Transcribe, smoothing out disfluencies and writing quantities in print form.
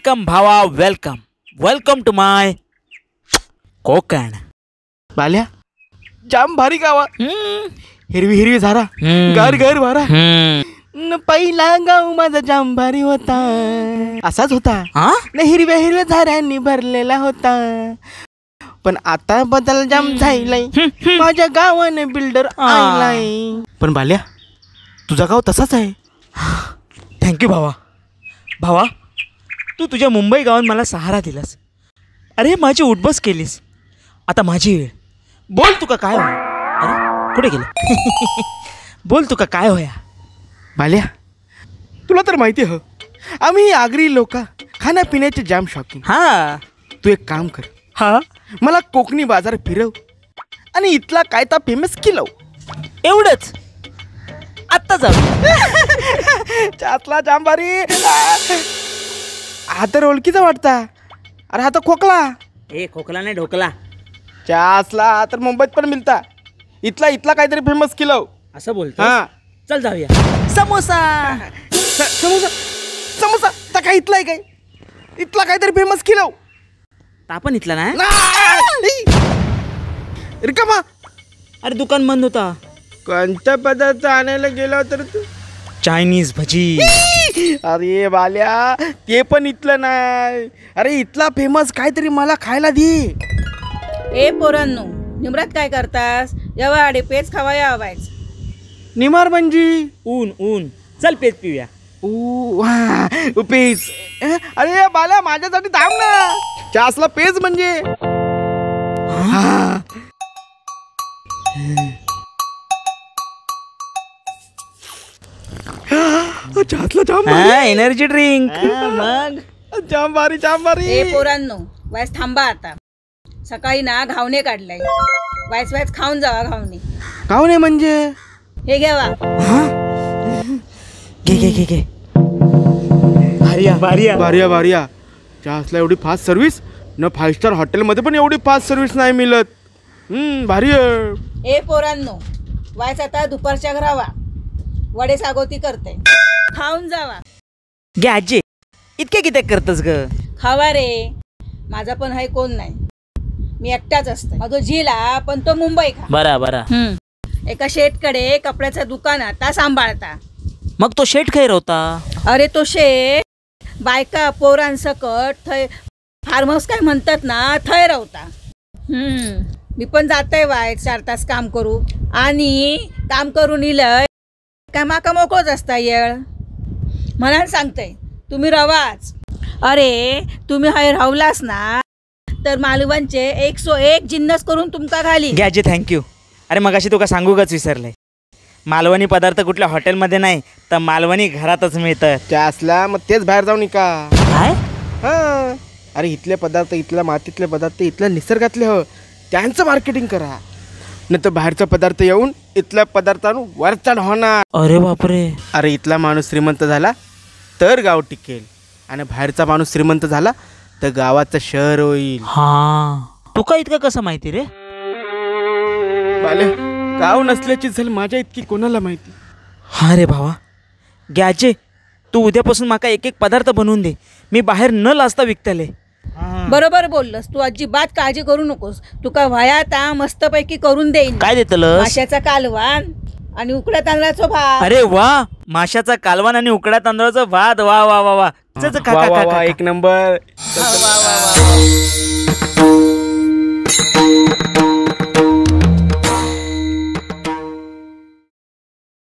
Welcome भावा, welcome, welcome to my Konkan. Balya जाम भारी गावा, हिरवी हिरवी झारा, गार गार वारा. पहिला गाव माझा जाम भारी होता, असाच होता न, हिरव्या हिरव्या झारांनी भरलेला होता. पण आता बदल जाम झालाय, माझ्या गावाने बिल्डर आलाय. पण बाल्या तुझा गाव तसाच आहे. Thank you भावा. भावा तू तुझ्या मुंबई गावात मला सहारा दिलास, अरे माझी उठबस केलीस. आता माझी वेळ, बोल तुका काय होया. अरे कुठे गेलं? बोल तुका काय होया. बाल्या तुला तर माहिती हो, आम्ही आगरी लोक खाण्यापिण्याचे जाम शॉकिंग. हां तू एक काम कर, हां मला कोकणी बाजार फिरव आणि इथला काय ता फेमस किलव. एवढंच, आत्ता जाऊ. चातला जांबारी हा तर ओळखीचा वाटता. अरे हा तर खोकला. ए खोकला नाही, ढोकला. चासला हा तर मुंबईत पण मिळता. इथला इथला काहीतरी फेमस किलव असं बोलतो. हां चल जाऊया. समोसा. समोसा समोसा तर काय इथला आहे काय? इथला काहीतरी फेमस किलव. आपण इथला नाही रिकामा. अरे दुकान बंद होता. कोणता पदार्थ आणायला गेला तर तू? चायनीज भजी. अरे बाल्या ते पण इथलं नाही. अरे इथला फेमस काहीतरी मला खायला दे. ए पोरांनो, निमरात काय करतास? यावा आडे पेज खावा यावायच. निमार म्हणजे ऊन ऊन. चल पेज पिऊया. ऊ पेज. अरे बाल्या माझ्यासाठी थांब ना. चासला पेज म्हणजे. जाम एनर्जी ड्रिंक. मग जाम भारी जाम भारी. ए पोरांनो वायस थांबा आता. सकाळी ना घावणे काढलाय, वायस वायस खाऊन जावा. घावणे घावणे म्हणजे हे घ्यावा. घे घे घे घे. भारिया भारिया भारिया भारिया. चासला एवढी फास्ट सर्व्हिस न 5 स्टार हॉटेलमध्ये पण एवढी फास्ट सर्व्हिस नाही मिळत. भारी. ए पोरांनो वायस आता दुपारच्या घरावा वडे सागोती करते, खाऊन जावा. घे आजी, इतके किती करतस ग? खावा रे, माझा पण हाय कोण नाही, मी एकटाच असते. माझो झिला पण तो मुंबई खा. बरा बरा. एका शेठकडे कपड्याचं दुकान आता सांभाळता. मग तो शेठ खैर होता? अरे तो शेठ बायका पोरांसकट थंय फार्म हाऊस काय म्हणतात ना थंय रावता. मी पण जातय वाय 4 तास काम करू, आणि काम करून इलय काय माका मोकळोच असता येळ. म्हणून सांगतय तुम्ही रवाच. अरे तुम्ही हय रावलास ना तर मालवणचे 101 जिन्नस करून तुमका घाली. घ्या आजी thank you. अरे मगाशी तुका सांगूकच विसरले, मालवणी पदार्थ कुठल्या हॉटेलमध्ये नाही तर मालवणी घरातच मिळतं. चासला मग तेच बाहेर जाऊन का काय? हां अरे इथले पदार्थ, इथल्या मातीतले पदार्थ, इथल्या निसर्गातले हो, त्यांचं मार्केटिंग करा. नाही तर बाहेरचा पदार्थ येऊन इथल्या पदार्थांवर वरचढ होणार. अरे बापरे. अरे इथला माणूस श्रीमंत झाला तर गाव टिकेल, आणि बाहेरचा माणूस श्रीमंत झाला तर गावाचं शहर होईल. हां तुका इतकं कसं माहिती रे? बाले गाव नसल्याची झल माझ्या इतकी कोणाला माहिती. हा रे भावा. ग्याचे तू उद्यापासून माका एक एक पदार्थ बनवून दे, मी बाहेर न लाजता विकतले. बरोबर बोललस तू, अजिबात काळजी करू नकोस. तुका व्हाया ता मस्तपैकी करून देईन. काय देतलस? माशाचा कालवान आणि उकड्या तांदळाचा भात. अरे वा, माशाचा कालवान आणि उकड्या तांदळाचा भात. वा वा वा वा. एक नंबर.